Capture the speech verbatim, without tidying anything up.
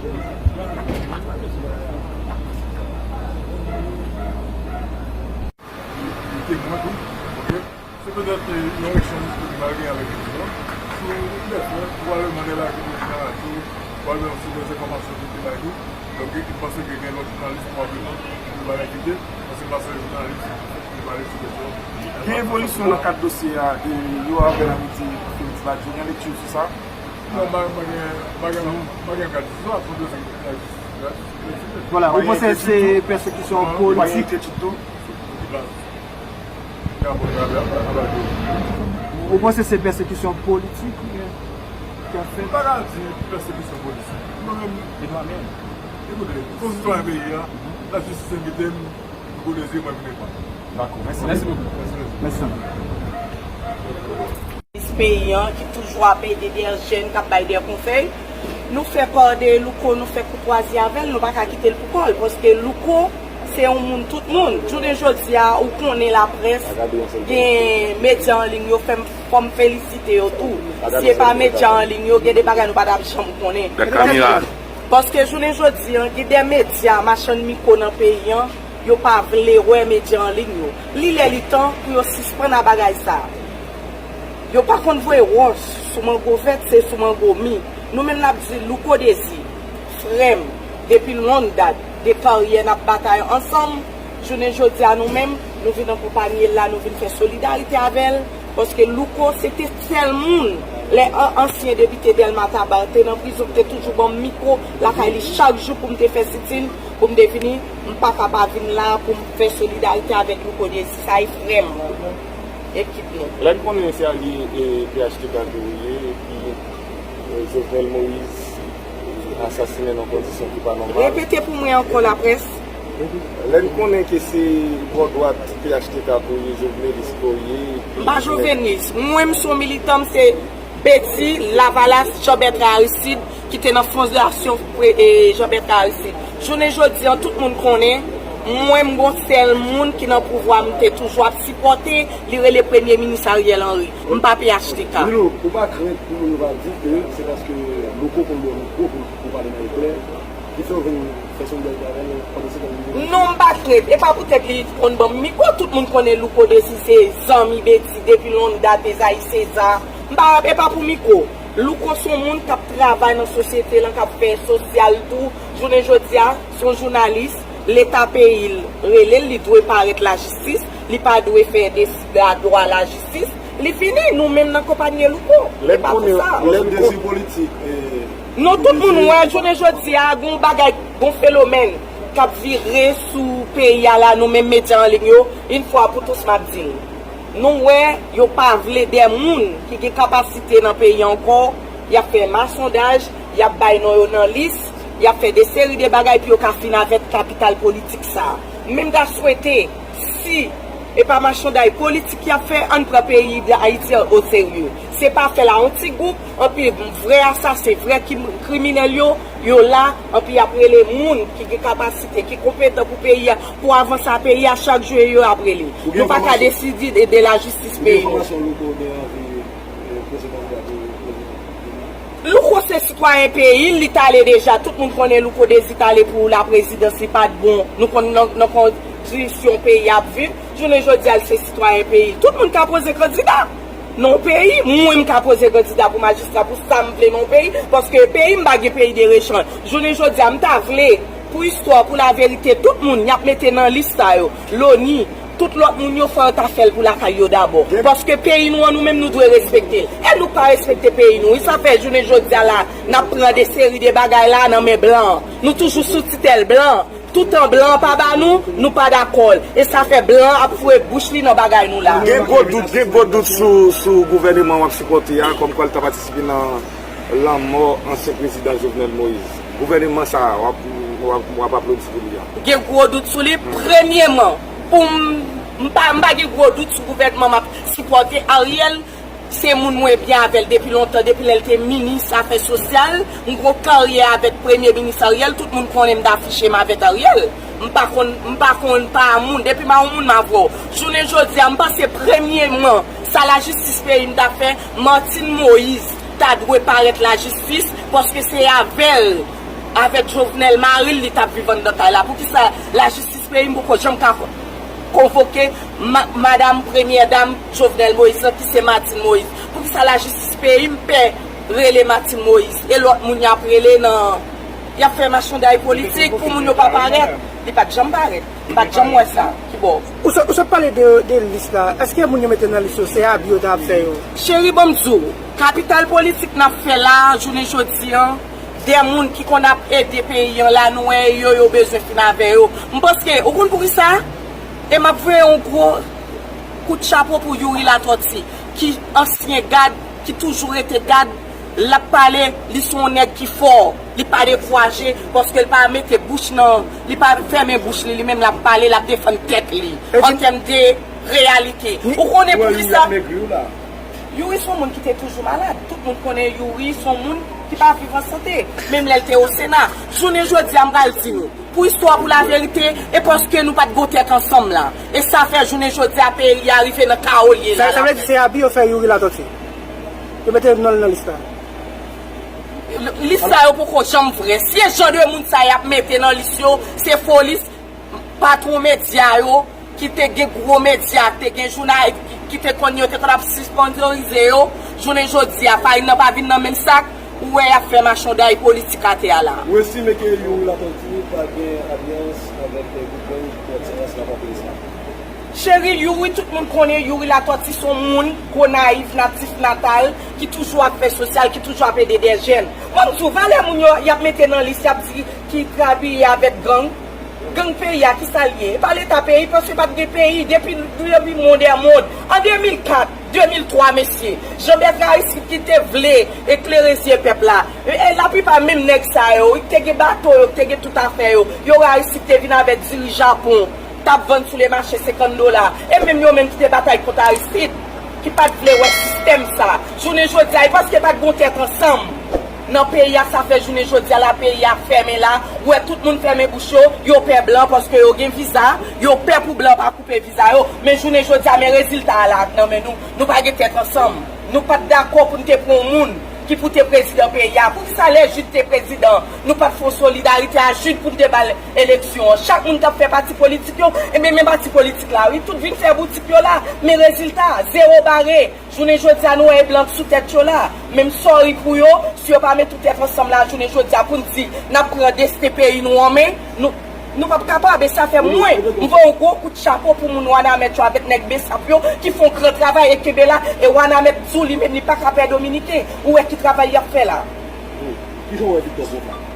Li te mwen tou, ok? Se petèt, eh, yon echanj ke m al gen avèk li an. Sou lè fè, pwobableman lè bagay ki te nan radyo, pwobableman sou lè enfòmasyon ki te bay tou. Donk, m panse ke gen lòt jounalis pwobableman ki te bay envite, paske m pa se jounalis ki pale sou kesyon. Gen evolisyon nan kad dosye a, e yo avè nan midi Félix Badio, gen lekti sou sa? Non, pa, pa gen, pa gen, pa gen kad sou sa, sou dosye ki te la jistis. Vwala, ou panse se pèsekisyon politik? Ou panse se pèsekisyon politik oubyen ki ap fèt? M pa ka di pèsekisyon politik. Mwen menm, ekoute, kòm sitwayen peyi a, lajistis envite m, m kote zye mwen vin reponn. Dakò, mèsi. Mèsi bokou. Mèsi. Mèsi. Peyi an ki toujou ap ede de jèn k ap bay de konsèy. Nou fè pa de Louko, nou fè koutwazi avè l, nou pa ka kite l pou kò l, paske Louko se yon moun tout moun. Jounen jodi a, ou konnen laprès, gen medya an liy yo, fè m, fò m felisite yo tou. Si e pa medya an liy yo, gen de bagay nou pa t ap janm konnen. Paske jounen jodi a, gen de medya machann mikwo nan peyi an, yo pa vle wè medya an liy yo. Li lè li tan pou yo sispann a bagay sa. Yo pa konn voye wòch sou mango vèt, se sou mango mi. Nou menm n ap di Louko Dezi, frè m, depi lonn dat, de karyè n ap batay ansanm. Jounen jodi a nou menm, nou vin akonpanye l la, nou vin fè solidarite avè l. Paske Louko se te sèl moun, lè an, ansyen depite Dèlma Tabar te nan prizon, ki te toujou ban m mikwo lakay li chak jou pou m te fè sitin, pou m te vini, m pa ka pa vin la pou m fè solidarite avèk Louko Dezi. Sa e frè m, ekip nou. Lè n konnen se alye, e, P H T K ke ou ye, epi, e, Jovenel Moïse, e, asasinen nan kondisyon ki pa nòmal. Repete pou mwen ankò, laprès. Lè n konnen ke se bò dwat P H T K ke ou ye, jovenelis ke ou ye, epi... M pa jovenelis. Mwen, m se yon militan, m se Betty Lavalas, Jean Bertrand Aristide, ki te nan fondasyon pre-, e, Jean Bertrand Aristide. Jounen jodi an, tout moun konnen, mwen, m gon sèl moun ki nan pouvwa, m te toujou ap sipòte, li rele Premye Minis Ariel Henry. M pa P H T K. Milo, ou pa krent pou moun yo va di ke se paske Louko konn ba w mikwo pou, pou pale nan eklè, ki fè w vin fè solidarite avè l pandan se tan li... Non, m pa krent. E pa poutèt li konn ban m mikwo, tout moun konnen Louko Dezi se zanmi Betty depi lonn dat, e Zayi Seza. M pa, e pa pou mikwo. Louko se yon moun k ap travay nan sosyete lan, k ap fè sosyal tou. Jounen jodi a, se yon jounalis, leta peyi l rele l, li dwe parèt lajistis, li pa dwe fè desi-, dwa lajistis. Li fini, nou menm n akonpanye Louko. E pa pou sa. Lè dezi politik, e, nou tout moun wè, jounen jodi a, gon bagay, gon fenomèn k ap vire sou peyi a la, nou menm medya an liy yo, yon fwa pou tous m ap di l. Nou wè, yo pa vle de moun ki gen kapasite nan peyi a ankò, y ap fè masondaj, y ap bay non yo nan lis, y ap fè de seri de bagay pou yo ka fin avèk kapital politik sa a. Men m ta swete, si e pa machanday politik y ap fè, ann pran peyi Dayiti an oserye. Se pa fè l a yon ti gwoup, anpi vrè asasen, vrè kim-, kriminèl yo, yo la, anpi y ap rele moun ki gen kapasite, ki konpetan pou peyi a, pou avanse a peyi a, chak jou e yo y ap rele. Nou pa ka deside de, de lajistis peyi nou. Louko se sitwayen peyi l, li t ale deja. Tout moun konnen Louko Dezi t ale pou laprezidans, li pa t bon. Nou konn nan, nan kondisyon peyi a ap viv. Jounen jodi a, li se sitwayen peyi l. Tout moun ka poze kandida nan yon peyi. Mwen, m ka poze kandida pou majistra, pou sa m vle nan yon peyi. Paske peyi m pa gen peyi de rechanj. Jounen jodi a, m ta vle, pou istwa, pou laverite, tout moun y ap mete nan lis sa yo, Loni, tout lòt moun yo, fò yo ta fè l pou lakay yo dabò. Paske peyi nou an, nou menm, nou dwe respekte l. E nou pa respekte peyi nou. E sa fè jounen jodi a la, n ap pran de seri de bagay la nan men blan. Nou toujou sou titèl blan. Toutan blan an pa ba nou, nou pa dakò l. E sa fè blan an ap foure bouch li nan bagay nou la. Gen gwo dout, gen gwo dout sou, sou gouvèneman w ap sipòte a, kòmkwa l ta patisipe nan lanmò ansyen prezidan Jovenel Moïse. Gouvèneman sa a, w ap, w ap, w ap aplodi pou li a. Gen gwo dout sou li. Premyeman, pou m, m pa, m pa gen gwo dout sou gouvènman m ap sipòte. Ariel se moun mwen byen avè l depi lontan, depi lè l te minis afè sosyal. M gon karyè avèk Premye Minis Ariel, tout moun konnen m t afiche m avèk Ariel. M pa konn, m pa konn pa moun. Depi m a yon moun, m avè w. Jounen jodi a, m panse premyeman, sa lajistis peyi m ta fè, Martine Moïse ta dwe parèt lajistis, paske se avè l avèk Jovenel mari l, li t ap viv anndan kay la. Poukisa lajistis peyi m poko janm ka konvoke ma- madanm premyè dam Jovenel Moïse lan, ki se Martine Moïse? Poukisa lajistis peyi m pè rele Martine Moïse e lòt moun y ap rele nan, y ap fè machanday politik pou moun yo pa parèt? Li pa t janm parèt. M pa t janm wè sa. Kibò? Ou sot, ou sot pale de, de lis la. Èske moun yo mete nan lis yo, se abi yo ta ap fè yo? Cheri, ban m di w, kapital politik n ap fè la a, jounen jodi a, de moun ki konn ap ede peyi an la, nou wè yo, yo bezwen fin avè yo. M panse, ou konn poukisa? E m ap voye yon gwo kout chapo pou Youri Latortue, ki ansyen gad, ki toujou rete gad, l ap pale, li se yon nèg ki fò, li pa dekouraje, paske l pa mete bouch nan, li pa fèmen bouch li, li menm l ap pale, l ap defann tèt li, an tèm de reyalite. Ou konnen poukisa? Youri se yon moun ki te toujou malad. Tout moun konnen Youri se yon moun ki pa viv an sante, menm lè l te o Sena. Jounen jodi a, m pral di nou, pou istwa, pou laverite, e paske nou pa t gon tèt ansanm la. E sa fè jounen jodi a, peyi a rive nan kawo l ye la. Sa, sa vle di se abi yo fè Youri Latortue. Yo mete non l nan lis la. Lis sa yo poko janm vrè. Si e jan de moun sa y ap mete nan lis yo, se fo lis, patwon medya yo, ki te gen gwo medya, te gen jounalis ki te konn yo, te konn ap sisponsorize yo, jounen jodi a, farin nan pa vin nan menm sak, ou wè y ap fè machanday politik atè a la. Ou estime ke Youri Latortue pa gen alyans avèk, eh, gwoup gang Pòtoprens la, pa peyi sa? Cheri, Youri, tout moun konnen Youri Latortue se yon moun Gonayiv, natif natal, ki toujou ap fè sosyal, ki toujou ap ede de jèn. Ban m di w, valè moun yo y ap mete nan lis, y ap di ki trabiye avèk gang. Gang peyi a, ki sa l ye? E pa leta peyi, paske pa t gen peyi depi, depi mond è mond. An de mil kat, de mil twa, mesye, Jean Bertrand Aristide ki te vle eklere zye pèp la. E, e laplipa menm nèg sa yo, ki te gen bato yo, ki te gen tout afè yo, yo wè Aristide te vin avèk diri Japon, t ap vann sou le mache senkant dola. E menm yo menm ki te batay kont Aristide, ki pa t vle wè sistèm sa. Jounen jodi a, e paske pa t gon tèt ansanm nan peyi a, sa fè jounen jodi a la, peyi a fèmen la. Ou wè tout moun fèmen bouch yo, yo pè blan paske yo gen viza, yo pè pou blan pa koupe viza yo. Men jounen jodi a, men rezilta a la nan men nou. Nou pa gen tèt ansanm. Nou pa t dakò pou n te pran yon moun ki pou te prezidan peyi a. Poukisa lè Jude te prezidan, nou pa t fè yon solidarite a Jude pou n te ba l eleksyon an? Chak moun t ap fè pati politik yo, ebyen men pati politik la wi, tout vin fè boutik yo la. Men rezilta, zewo bare. Jounen jodi a nou wè e blan k sou tèt yo la. Men m sòri pou yo, si yo pa met yon tèt ansanm la jounen jodi a pou n di n ap pran desten peyi nou an men, nou, nou p ap kapab. E sa fè mwen, m voye yon gwo kout chapo pou moun Wanament yo avèk nèg Besap yo ki fè yon gran travay e kenbe la. E Wanament di w li menm li pa ka pè Dominiken. Ou wè ki travay y ap fè la. Kijan w wè Victor Bonpland?